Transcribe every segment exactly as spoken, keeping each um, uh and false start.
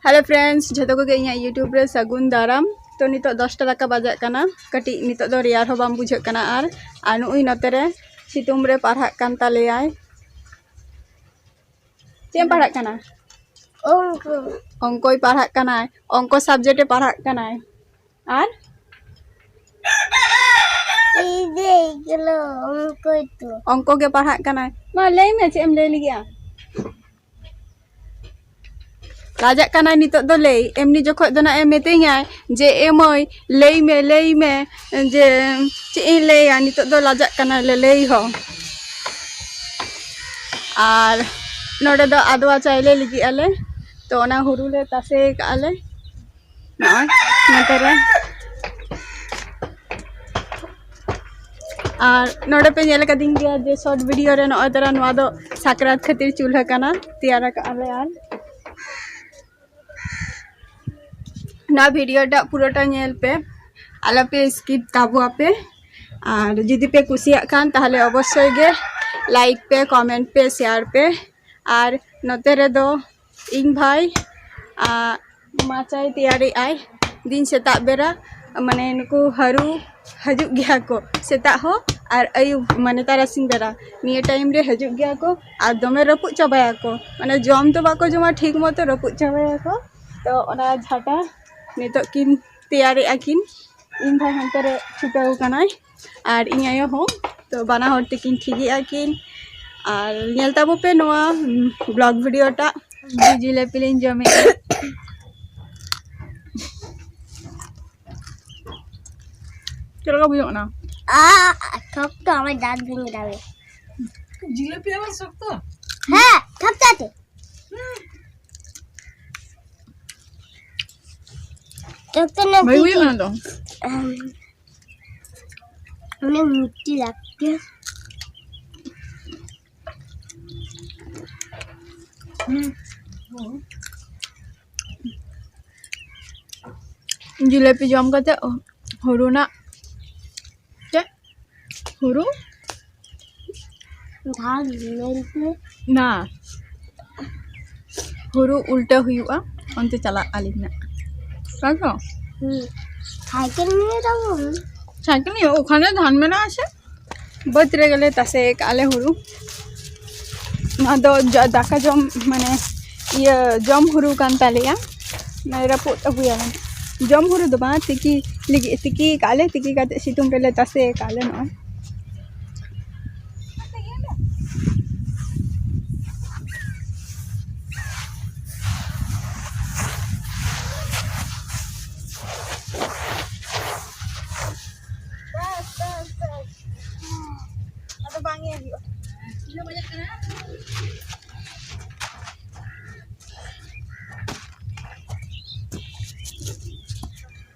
Hello friends, ᱡᱷᱚᱛᱚ ᱠᱚᱜᱮ ᱤᱧᱟᱹᱜ YouTube ᱨᱮ ᱥᱟᱹᱜᱩᱱ ᱫᱟᱨᱟᱢ᱾ ᱛᱚ ᱱᱤᱛᱚᱜ ᱫᱚᱥᱴᱟ ᱞᱮᱠᱟ ᱵᱟᱡᱟᱜ ᱠᱟᱱᱟ, ᱠᱟᱹᱴᱤᱡ ᱱᱤᱛᱚᱜ ᱫᱚ ᱨᱮᱭᱟᱲ ᱦᱚᱸ ᱵᱟᱝ ᱵᱩᱡᱷᱟᱹᱜ ᱠᱟᱱᱟ᱾ ᱟᱨ ᱟᱨ ᱱᱩᱜᱼᱩᱭ ᱱᱚᱛᱮ ᱨᱮ ᱥᱤᱛᱩᱝ ᱨᱮ ᱯᱟᱲᱦᱟᱜ ᱠᱟᱱ ᱛᱟᱞᱮᱭᱟᱭ᱾ ᱪᱮᱫ ᱮᱢ ᱯᱟᱲᱦᱟᱜ ᱠᱟᱱᱟ? ᱚᱝᱠᱚ᱾ ᱚᱝᱠᱚᱭ ᱯᱟᱲᱦᱟᱜ ᱠᱟᱱᱟᱭ, ᱚᱝᱠᱚ subject ᱮ ᱯᱟᱲᱦᱟᱜ ᱠᱟᱱᱟᱭ᱾ ᱟᱨ ᱤᱧ ᱫᱚ ᱮᱠᱞᱟ ᱚᱝᱠᱚᱭ ᱛᱚ᱾ ᱚᱝᱠᱚ ᱜᱮ ᱯᱟᱲᱦᱟᱜ ᱠᱟᱱᱟᱭ᱾ ᱢᱟ ᱞᱟᱹᱭ ᱢᱮ, ᱪᱮᱫ ᱮᱢ ᱞᱟᱹᱭ ᱞᱟᱹᱜᱤᱫᱼᱟ? ᱞᱟᱡᱟᱜ ᱠᱟᱱᱟᱭ ᱱᱤᱛᱚᱜ ᱫᱚ ᱞᱟᱹᱭ᱾ ᱮᱢᱱᱤ ᱡᱚᱠᱷᱚᱡ ᱫᱚ ᱱᱟᱜ ᱮ ᱢᱤᱛᱟᱹᱧᱟᱭ ᱡᱮ, "ᱮ ᱢᱟᱹᱭ, ᱞᱟᱹᱭ ᱢᱮ, ᱞᱟᱹᱭ ᱢᱮ", ᱡᱮ ᱪᱮᱫ ᱤᱧ ᱞᱟᱹᱭᱟ, ᱱᱤᱛᱚᱜ ᱫᱚ ᱞᱟᱡᱟᱜ ᱠᱟᱱᱟᱭ ᱞᱮ ᱞᱟᱹᱭ ᱦᱚᱸ᱾ ᱟᱨ ᱱᱚᱰᱮ ᱫᱚ ᱟᱫᱣᱟ ᱪᱟᱭᱞᱮ ᱞᱟᱹᱜᱤᱫ ᱟᱞᱮ, ᱛᱚ ᱚᱱᱟ ᱦᱩᱲᱩ ᱞᱮ ᱛᱟᱥᱮ ᱠᱟᱜᱼᱟ ᱞᱮ᱾ ᱱᱚᱜᱼᱚᱭ ᱱᱚᱛᱮ ᱨᱮ᱾ ᱟᱨ ᱱᱚᱰᱮ ᱯᱮ ᱧᱮᱞ ᱠᱟᱫᱤᱧ ᱜᱮᱭᱟ ᱡᱮ short video ᱨᱮ ᱱᱚᱜᱼᱚᱭ ᱛᱟᱨᱟ ᱱᱚᱣᱟ ᱫᱚ ᱥᱟᱠᱨᱟᱛ ᱠᱷᱟᱹᱛᱤᱨ ᱪᱩᱞᱦᱟᱹ ᱠᱟᱱᱟ, ᱛᱮᱭᱟᱨ ᱟᱠᱟᱫᱼᱟ ᱞᱮ᱾ ᱟᱨ ᱱᱚᱣᱟ video ᱴᱟᱜ ᱯᱩᱨᱟᱹᱴᱟ ᱧᱮᱞ ᱯᱮ, ᱟᱞᱚᱯᱮ skip ᱛᱟᱵᱚᱣᱟ ᱯᱮ᱾ ᱟᱨ ᱡᱩᱫᱤ ᱯᱮ ᱠᱩᱥᱤᱭᱟᱜ ᱠᱷᱟᱱ, ᱛᱟᱦᱚᱞᱮ ᱚᱵᱚᱥᱥᱳᱭ ᱜᱮ like ᱯᱮ, comment ᱯᱮ, share ᱯᱮ᱾ ᱟᱨ ᱱᱚᱛᱮ ᱨᱮᱫᱚ ᱤᱧ ᱵᱷᱟᱭ, ᱟ, ᱢᱟᱪᱟᱭ ᱛᱮᱭᱟᱨᱮᱜᱼᱟᱭ ᱫᱤᱱ ᱥᱮᱛᱟᱜ ᱵᱮᱲᱟ, ᱢᱟᱱᱮ ᱱᱩᱠᱩ ᱦᱟᱹᱨᱩ ᱦᱤᱡᱩᱜ ᱜᱮᱭᱟ ᱠᱚ ᱥᱮᱛᱟᱜ ᱦᱚᱸ ᱟᱨ ᱟᱹᱭᱩᱵ, ᱢᱟᱱᱮ ᱛᱟᱨᱟᱥᱤᱧ ᱵᱮᱲᱟ᱾ ᱱᱤᱭᱟᱹ time ᱨᱮ ᱦᱤᱡᱩᱜ ᱜᱮᱭᱟ ᱠᱚ ᱟᱨ ᱫᱚᱢᱮ ᱨᱟᱹᱯᱩᱫ ᱪᱟᱵᱟᱭᱟᱠᱚ, ᱢᱟᱱᱮ ᱡᱚᱢ ᱫᱚ ᱵᱟᱠᱚ ᱡᱚᱢᱟ ᱴᱷᱤᱠ ᱢᱚᱛᱚ, ᱨᱟᱹᱯᱩᱫ ᱪᱟᱵᱟᱭᱟᱠᱚ᱾ ᱛᱚ ᱚᱱᱟ ᱡᱷᱟᱴᱟ ᱱᱤᱛᱚᱜ ᱠᱤᱱ ᱛᱮᱭᱟᱨᱮᱜᱼᱟ ᱠᱤᱱ᱾ ᱤᱧ ᱵᱷᱟᱭ ᱦᱟᱱᱛᱮ ᱨᱮ ᱪᱷᱩᱴᱟᱹᱣ ᱠᱟᱱᱟᱭ ᱟᱨ ᱤᱧ ᱟᱭᱳ ᱦᱚᱸ᱾ ᱛᱚ ᱵᱟᱱᱟ ᱦᱚᱲ ᱛᱮᱠᱤᱱ ᱴᱷᱤᱠᱮᱜᱼᱟ ᱠᱤᱱ᱾ ᱟᱨ ᱧᱮᱞ ᱛᱟᱵᱚ ᱯᱮ ᱱᱚᱣᱟ, ᱩᱢ, vlog video ᱴᱟᱜ᱾ ᱡᱤᱞᱟᱹᱯᱤ ᱞᱤᱧ ᱡᱚᱢᱮᱜᱼᱟ᱾ ᱪᱮᱫ ᱞᱮᱠᱟ ᱵᱩᱡᱷᱟᱹᱜ ᱠᱟᱱᱟ? ᱟ, ᱴᱷᱚᱠ ᱴᱷᱚᱠ, ᱟᱢᱟᱜ ᱫᱟᱸᱛ ᱵᱷᱮঙᱮ ᱫᱟᱵᱮ᱾ ᱡᱤᱞᱟᱹᱯᱤ ᱟᱵᱟᱨ ᱥᱚᱠᱛᱚ? ᱦᱮᱸ, ᱴᱷᱚᱠ ᱴᱷᱚᱠ ᱛᱮ᱾ ᱴᱷᱚᱠ ᱴᱷᱚᱠ ᱱᱟ ᱵᱷᱟᱜᱮ ᱵᱩᱡᱷᱟᱹᱜ ᱠᱟᱱᱟ ᱛᱚ? ᱟᱢ, ᱢᱟᱱᱮ ᱢᱤᱴᱷᱤ ᱞᱟᱜᱛᱮ᱾ ᱦᱩᱸ᱾ ᱡᱤᱞᱟᱹᱯᱤ ᱡᱚᱢ ᱠᱟᱛᱮ ᱦᱩᱲᱩ ᱨᱮᱱᱟᱜ ᱪᱮᱫ? ᱦᱩᱲᱩ? ᱫᱷᱟᱣ ᱧᱮᱞ ᱯᱮ᱾ ᱱᱟ᱾ ᱦᱩᱲᱩ ᱩᱞᱴᱟᱹ ᱦᱩᱭᱩᱜᱼᱟ, ᱚᱱᱛᱮ ᱪᱟᱞᱟᱜ ᱟᱹᱞᱤᱧ ᱱᱟᱜ᱾ ᱵᱟᱝ ᱛᱚ? ᱦᱩᱸ᱾ ᱥᱟᱭᱠᱮᱞ ᱱᱤᱭᱮ ᱛᱟᱵᱚᱱ᱾ ᱥᱟᱭᱠᱮᱞ ᱱᱤᱭᱮ ᱳখানে ধান মেলা আছে, ᱵᱟᱹᱫᱽ ᱨᱮᱜᱮ ᱞᱮ ᱛᱟᱥᱮ ᱠᱟᱜᱼᱟ ᱞᱮ ᱦᱩᱲᱩ᱾ ᱱᱚᱣᱟ ᱫᱚ ᱡᱟ-, ᱫᱟᱠᱟ ᱡᱚᱢ, ᱢᱟᱱᱮ ᱤᱭᱟᱹ ᱡᱚᱢ ᱦᱩᱲᱩ ᱠᱟᱱ ᱛᱟᱞᱮᱭᱟ᱾ ᱢᱟᱱᱮ ᱨᱟᱹᱯᱩᱫ ᱟᱹᱜᱩᱭᱟᱞᱮ᱾ ᱡᱚᱢ ᱦᱩᱲᱩ ᱫᱚ ᱵᱟᱝ, ᱛᱤᱠᱤ ᱞᱟᱹᱜᱤᱫ, ᱛᱤᱠᱤ ᱠᱟᱜᱼᱟ ᱞᱮ, ᱛᱤᱠᱤ ᱠᱟᱛᱮ ᱥᱤᱛᱩᱝ ᱨᱮᱞᱮ ᱛᱟᱥᱮ ᱠᱟᱜᱼᱟ ᱞᱮ ᱱᱚᱜᱼᱚᱭ᱾ ᱵᱟᱥ, ᱵᱟᱥ, ᱵᱟᱥ᱾ ᱟᱫᱚ ᱵᱟᱝ ᱧᱮᱞ ᱦᱩᱭᱩᱜᱼᱟ᱾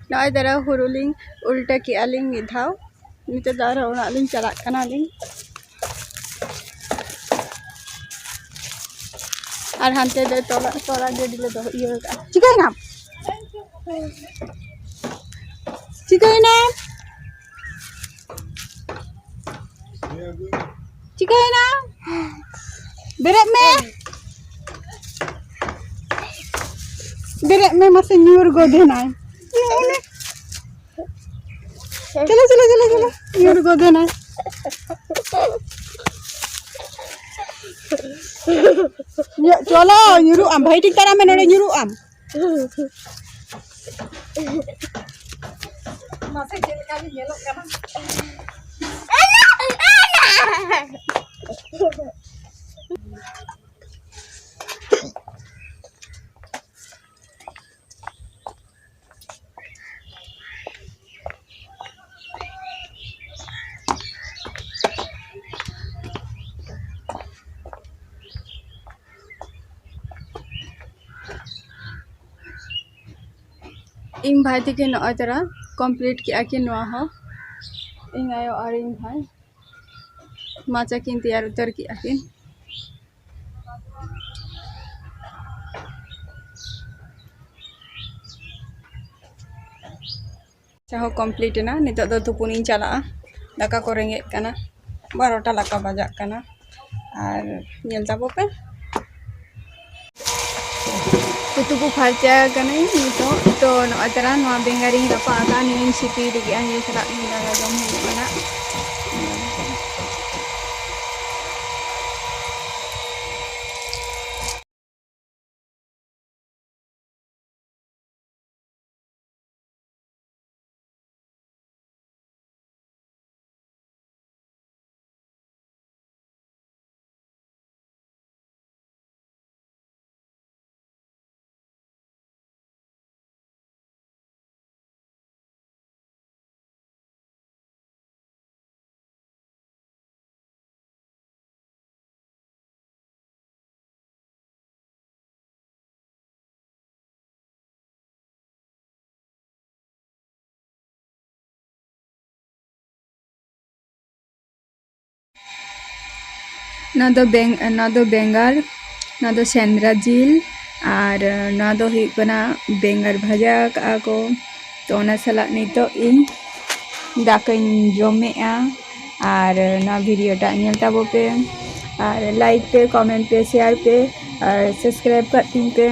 ᱱᱚᱜᱼᱚᱭ ᱫᱟᱫᱟ, ᱦᱩᱲᱩ ᱞᱤᱧ ᱩᱞᱴᱟᱹ ᱠᱮᱜᱼᱟ ᱞᱤᱧ ᱢᱤᱫ ᱫᱷᱟᱣ᱾ ᱱᱤᱛᱚᱜ ᱫᱚ ᱟᱨᱦᱚᱸ ᱚᱲᱟᱜ ᱞᱤᱧ ᱪᱟᱞᱟᱜ ᱠᱟᱱᱟᱞᱤᱧ᱾ ᱟᱨ ᱦᱟᱱᱛᱮ ᱫᱚ ᱛᱚᱞᱟ, ᱛᱚᱞᱟ ᱜᱟᱹᱰᱤ ᱞᱮ ᱫᱚᱦᱚ ᱤᱭᱟᱹ ᱠᱟᱜᱼᱟ᱾ ᱪᱤᱠᱟᱹᱭᱮᱱᱟᱢ? ᱪᱤᱠᱟᱹᱭᱮᱱᱟᱢ? ᱪᱤᱠᱟᱹᱭᱮᱱᱟᱢ? ᱵᱮᱨᱮᱫ ᱢᱮ᱾ ᱵᱮᱨᱮᱫ ᱢᱮ, ᱢᱟᱥᱮ ᱧᱩᱨ ᱜᱚᱫᱮᱱᱟᱭ᱾ ᱪᱚᱞᱚ, ᱪᱚᱞᱚ, ᱪᱚᱞᱚ, ᱪᱚᱞᱚ᱾ ᱧᱩᱨ ᱜᱚᱫᱮᱱᱟᱭ᱾ ᱧᱚ-, ᱪᱚᱞᱚ, ᱧᱩᱨᱩᱜ ᱟᱢ᱾ ᱵᱷᱟᱹᱜᱤ ᱴᱷᱤᱠ ᱛᱟᱲᱟᱢ ᱢᱮ, ᱱᱚᱰᱮ ᱧᱩᱨᱩᱜ ᱟᱢ᱾ ᱢᱟᱥᱮ ᱪᱮᱫ ᱞᱮᱠᱟ ᱵᱤᱱ ᱧᱮᱞᱚᱜ ᱠᱟᱱᱟ? ᱤᱧ ᱵᱷᱟᱭ ᱛᱟᱹᱠᱤᱱ ᱱᱚᱜᱼᱚᱭ ᱛᱟᱨᱟ complete ᱠᱮᱜᱼᱟ ᱠᱤᱱ ᱱᱚᱣᱟ ᱦᱚᱸ᱾ ᱤᱧ ᱟᱭᱳ ᱟᱨ ᱤᱧ ᱵᱷᱟᱭ ᱢᱟᱪᱟ ᱠᱤᱱ ᱛᱮᱭᱟᱨ ᱩᱛᱟᱹᱨ ᱠᱮᱜᱼᱟ ᱠᱤᱱ᱾ ᱪᱟ ᱦᱚᱸ complete ᱮᱱᱟ᱾ ᱱᱤᱛᱚᱜ ᱫᱚ ᱛᱩᱯᱩᱱᱤᱧ ᱪᱟᱞᱟᱜᱼᱟ, ᱫᱟᱠᱟ ᱠᱚ ᱨᱮᱸᱜᱮᱡ ᱠᱟᱱᱟ, ᱵᱟᱨᱚᱴᱟ ᱞᱮᱠᱟ ᱵᱟᱡᱟᱜ ᱠᱟᱱᱟ᱾ ᱟᱨ ᱧᱮᱞ ᱛᱟᱵᱚ ᱯᱮ᱾ ᱩᱛᱩ ᱠᱚ ᱯᱷᱟᱨᱪᱟ ᱠᱟᱹᱱᱟᱹᱧ ᱱᱤᱛᱚᱜ᱾ ᱛᱚ ᱱᱚᱜᱼᱚᱭ ᱛᱟᱨᱟ ᱱᱚᱣᱟ ᱵᱮᱸᱜᱟᱲ ᱤᱧ ᱨᱟᱯᱟᱜ ᱟᱠᱟᱫᱼᱟ, ᱱᱤᱭᱟᱹᱧ ᱥᱤᱯᱤ ᱞᱟᱹᱜᱤᱫ ᱟᱨ ᱱᱤᱭᱟᱹ ᱥᱟᱞᱟᱜ ᱤᱧ ᱫᱟᱠᱟ ᱡᱚᱢ ᱦᱩᱭᱩᱜ ᱠᱟᱱᱟ᱾ ᱱᱚᱣᱟ ᱫᱚ ᱵᱮᱝ-, ᱱᱚᱣᱟ ᱫᱚ ᱵᱮᱸᱜᱟᱲ, ᱱᱚᱣᱟ ᱫᱚ ᱥᱮᱸᱫᱽᱨᱟ ᱡᱤᱞ, ᱟᱨ ᱱᱚᱣᱟ ᱫᱚ ᱦᱩᱭᱩᱜ ᱠᱟᱱᱟ ᱵᱮᱸᱜᱟᱲ ᱵᱷᱟᱡᱟ ᱟᱠᱟᱫᱼᱟ ᱠᱚ᱾ ᱛᱚ ᱚᱱᱟ ᱥᱟᱞᱟᱜ ᱱᱤᱛᱚᱜ ᱤᱧ ᱫᱟᱠᱟᱧ ᱡᱚᱢᱮᱫᱼᱟ᱾ ᱟᱨ ᱱᱚᱣᱟ video ᱴᱟᱜ ᱧᱮᱞ ᱛᱟᱵᱚ ᱯᱮ, ᱟᱨ like ᱯᱮ, comment ᱯᱮ, share ᱯᱮ, ᱟᱨ subscribe ᱠᱟᱜ ᱛᱤᱧ ᱯᱮ᱾